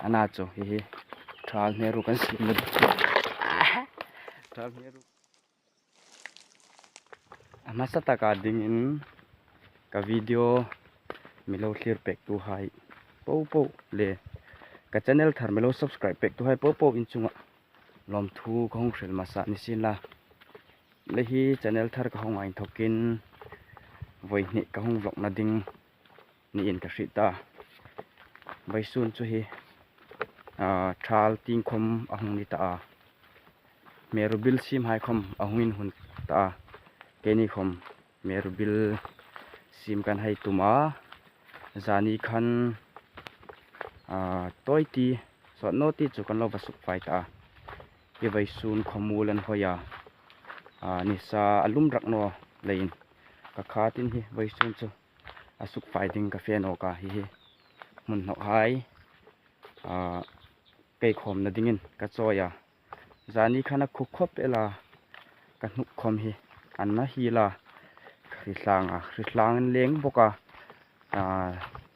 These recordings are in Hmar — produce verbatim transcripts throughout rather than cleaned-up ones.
A na chu hi hi. Thal hmeru kan siem na. Thal hmeru. A hmasa taka dingin ka video mi lo thlir pektuhai popo le ka channel thar mi lo subscribe pektuhai popo in chunga lawmthu ka hung hril hmasa ni sien la. Le hi channel thar ka hung a inthokin voi hni ka hung vlog na ding niin ka hriet ta. Vawisun chu hi, a, thal tieng khom a hung ni ta a. Hmeru bil siemhai khom a hung inhun ta a. Keini khom hmeru bil siem kan hei tum a. Zani khan, a, tawi ti, sawt naw ti chu kan lo va suk fai ta a. Hi vawisun khawmuol an hawi a. A, nisa a lum rak naw leiin ka khatin hi vawisun chu a suk fai ding ka fe nawk a, hi hi. Hmun hnawkhai, a, kei khawmna dingin ka chawi a. Zani khan a khu khawp el a, ka hnuk khom hi an na hi la, ka hri tlang a, hri tlang an leng bawk a, a,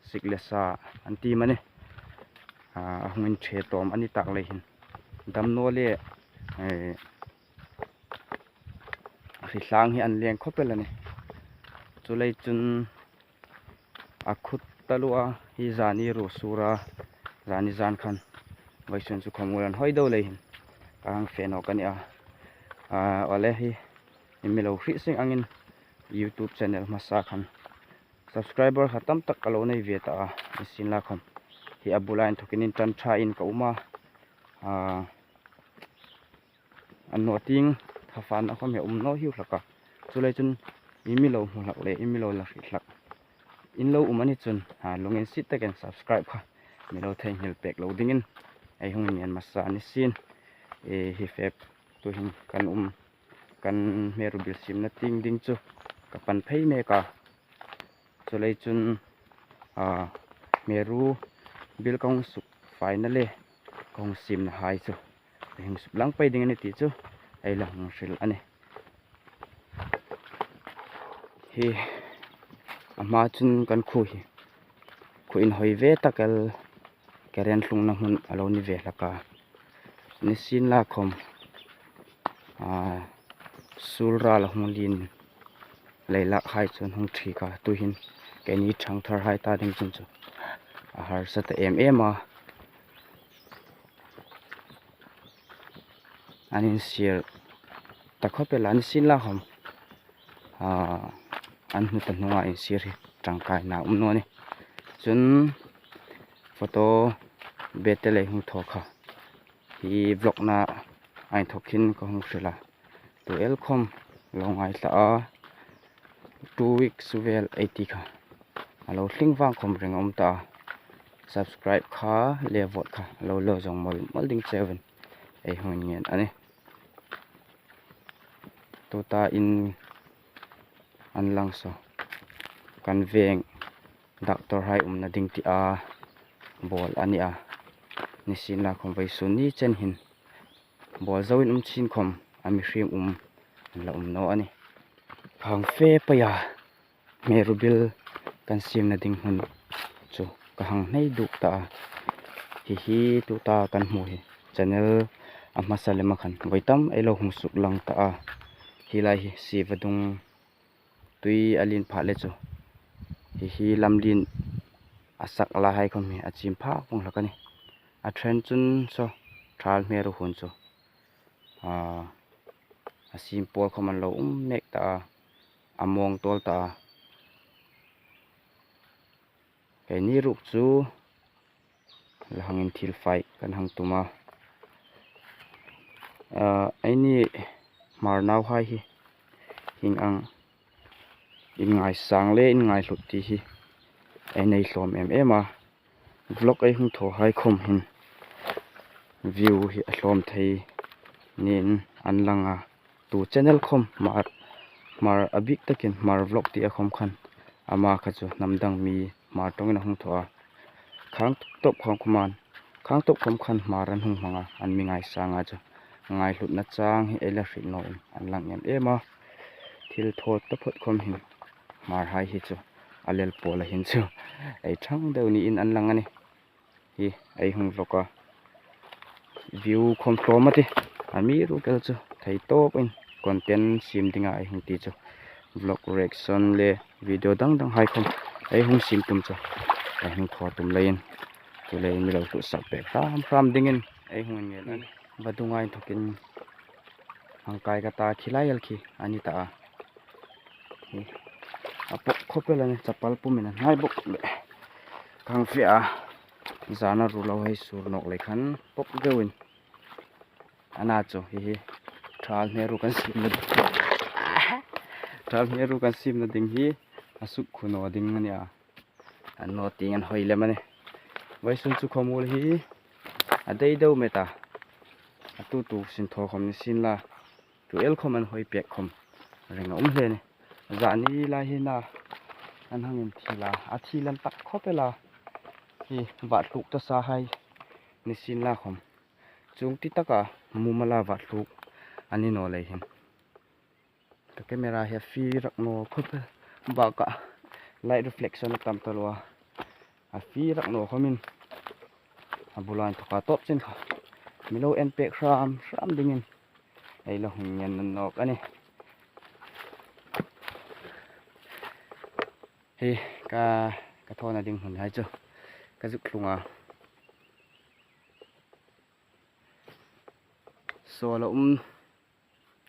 sik le sa an ti mani, a, a hung inṭhe tawm a ni tak lei hin. Damnaw le, eh, hri tlang hi an leng khawp el a nih. Chuleiin chun a khu taluo a, hi zani ruo sur a, zani zan khan vawisun chu khawmuol an hawi deu lei hin ka hang fe nawk a nih a. A, awle hi, in mi lo hriet seng angin YouTube channel hmasa khan subscriber kha tam tak ka lo nei ve ta a, ni sien la khom. Hi a bula inthokin inṭan ṭhain ka um a. A, a naw tieng thafanna khom hi um naw hiu hlak a. Chuleiin chun in mi lo hmu hlak le in mi lo la hriet hlak in lo um a ni chun, a, lunginsiet takin subscribe kha mi lo theinghil pek lo dingin ei hung ngen hmasa ni sien. E, hi fep tuhin kan um, kan hmeru bil siemna tieng ding chu ka pan phei mek a. Chuleiin chun, a, hmeru bil ka hung suk faina le ka hung siemna hai chu ei hung suk lang pei ding a nih ti chu ei la hung hril a nih. Hi a hma chun kan khu hi khu inhawi ve tak el, karen hlungna hmun a lo ni ve hlak a. Ni sien la khom, a, sul ral a hung lien leilakhai chun hung ṭhiek a, tuhin keini ṭhangtharhai ta ding chun chu a harsa ta em em a. An insier ta khawp el a, ni sien la khom, a, an hmu ta hnunga insier hi ṭangkaina um naw ni. Chun photo bete lei hung thaw kha hi vlogna a inthok hin ka hung hril a. Tu el khom lo ngai ta a, two weeks vel ei ti kha a lo tling vang khom ring a um ta a. Subscribe kha le vote kha lo lo zawng mawl mawl ding cheu in ei hung ngen a nih. Tuta in an lang saw, kan veng doctor hai umna ding tia bawl a ni a. Ni sien la khom vawisun ni chen hin bawl zoin um chin khom a mihriem um an la um naw a nih. Hang fe pei a, hmeru bil kan siemna ding hmun chu ka hang hnai duk ta a. Hi hi tuta kan hmu hi channel a hmasa lema khan voi tam ei lo hung suk lang ta a. Hi lai hi si vadung tui a lien phah le chu hi hi lamlien a sak la hai khom hi a chim phak vong hlak a nih. A ṭhen chun saw thal hmeru hun chu, a, a sim pawl khom an lo um mek ta a, a mawng tawl ta a. Keini ruok chu la hangin thil fai kan hang tum a. A, eini Hmar nauhai hi hieng ang in ngaisang le in ngaihlut ti hi ei nei hlawm em em a. Vlog ei hung thaw hai khom hin view hi a hlawm thei niin an lang a. Tu channel khom Hmar, Hmar a bik takin Hmar vlog ti a khom khan ama kha chu hnam dang mi Hmar ṭawngin a hung thaw a. Khang tawp khom khan, khang tawp khom khan Hmar an hung hmang a, an mi ngaisang a chu. Ngaihlutna chang hi ei la hriet nawin an lang em em a. Thil thaw taphawt khom hin Hmar hai hi chu a lel pawl a hin chu ei ṭhang deu niin an lang a nih. Hi, ei hung vlog a. View khom tlawm a tih. Amiruokchu thei tawpin content siem dinga ei hung ti chu. Vlog reaction le video dang dang hai khom ei hung siem tum chu. Ei hung thaw tum leiin. Chuleiin mi lo hlutsap pek hram hram dingin ei hung ngên a nih. Vadunga inthokin hang kai ka ta khi lai el khi a ni ta a. Hi, a pawk khop el a nih, chapal pumin a hnai bawk le. Ka hang fe a, zana ru lo hei sur nawk lei khan pawk deuin. A na chu, hi hi, thal hmeru kan siemna ding. Thal hmeru kan siemna ding hi, a suk khu naw ding a nih a. A naw tieng an hoi lem a nih. Vawisun chu khawmuol hi a dei deu met a. A tu tu sin thaw khom ni sien la. Tu el khom an hoi pek khom ring a um hle a nih. Zani lai hi na an hang inthil a. A thil an tak khop el a. Hi vat tluk ta sa hai ni sien la khom. Chuong ti taka mumal a vat tluk a ni naw lei hin. Ka camera hi a fie rak naw khop el, baka light reflection a tam taluo a. A fie rak naw khomin a bula inthoka tawp chen kha mi lo en pek hram hram dingin ei lo hung ngên nawk a nih. Hi ka, ka thawna ding hmun hai chu ka zuk tlung a. Sawl a um,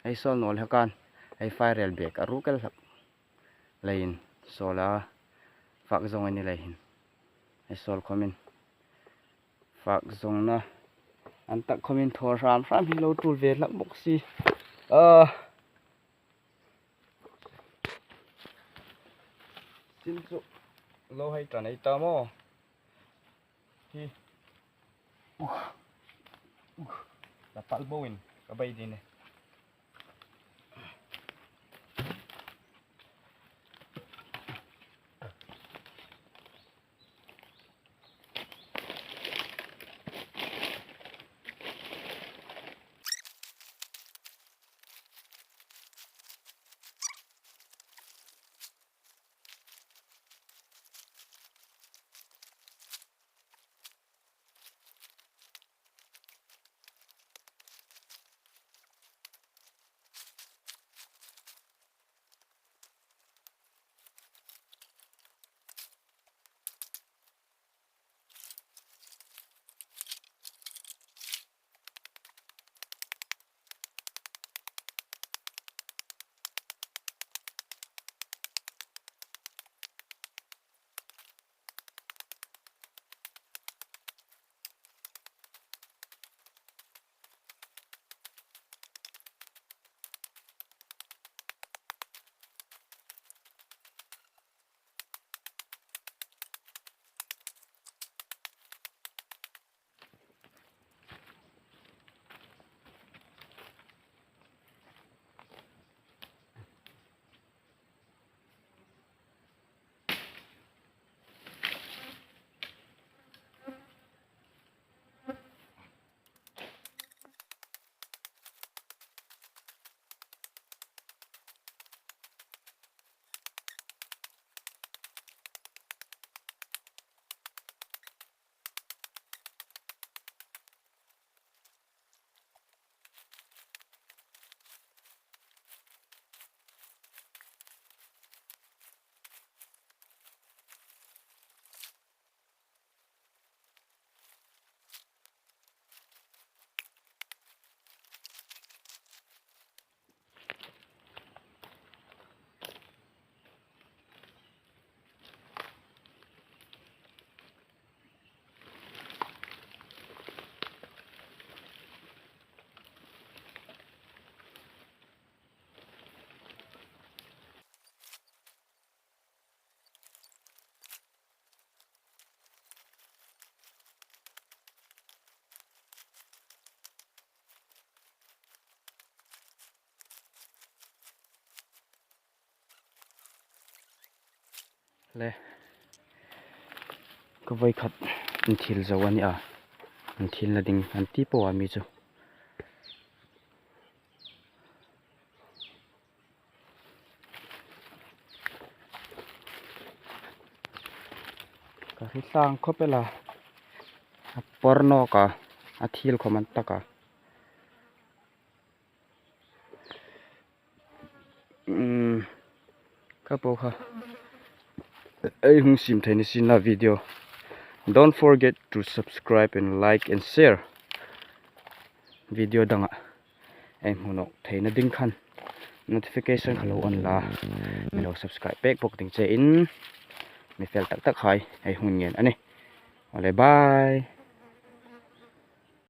ei sawl naw le khan ei fai rel bek a ruk el hlak leiin sawl a, fak zawng a ni lei hin ei sawl khomin fak zawngna an tak khomin thaw hram hram hi lo tul ve hlak bawk si. A, sin chu lo hei tan ei ta maw. Hi. Uh. Uh. La pal bawin ka bei ding a nih. Le, ka voi khat inthil zo a ni a, inthilna ding an ti po a mi chu. Ka hri tlang khop el a. Por nawk a, a thil khawm an tak a. Um, ka po kha. Ei hung siem thei ni sien la video. Don't forget to subscribe and like and share. Video danga ei hmu nawk theina ding khan notification kha lo on la. Mi lo subscribe pek bawk ding chein mi fel tak tak hai ei hung ngen a nih. Awle, bye.